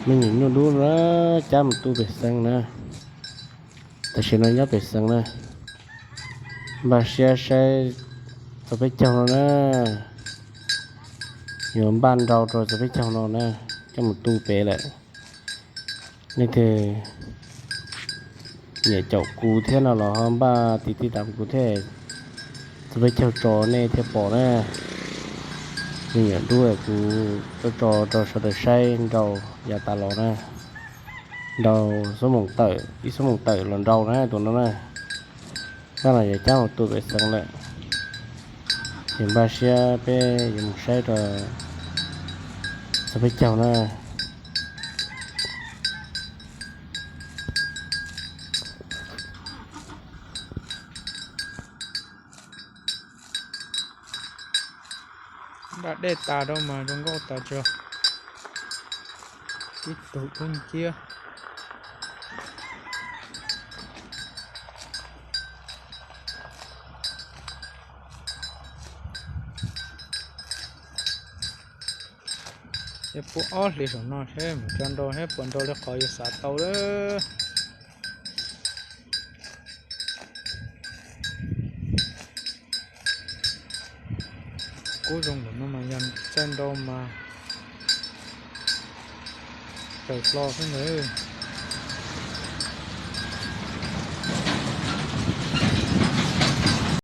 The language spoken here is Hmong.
Me nyuam nyuj dub na, cab mus tu pem xeev na. Tam sim no nyob pem xeev na. Npaj siab saib txog peb caug no na. Yuav npaj nrau rau txog peb caug no na, coj mus tu pem lawm. Leej twg nyiam caum kuv thiab no los ho npaj tiv tij tam kuv thiab, txog peb caug tso nej thiaj pom na. Me nyuam dub kuv tso tso rau sawv daws saib nrau yav tas los na. Nrau xuab moos tawm, ib xuab moos tawm los nrau na tus no na. Tab no yuav cab mus tu pem xeev lawm. Ces npaj siab peb yuav mus saib rau txog peb caug na. Npaj dej tas rau mas zoo nkauj tas tsi. Tib tug dub nciab. Yog puag ob hlis saum no seb mus tso nrau seb puas nrau li qhov yuav xav tau lawm. Kub zoo ntawm no mas yog txawj nrau mas raws hlo xwb ntag.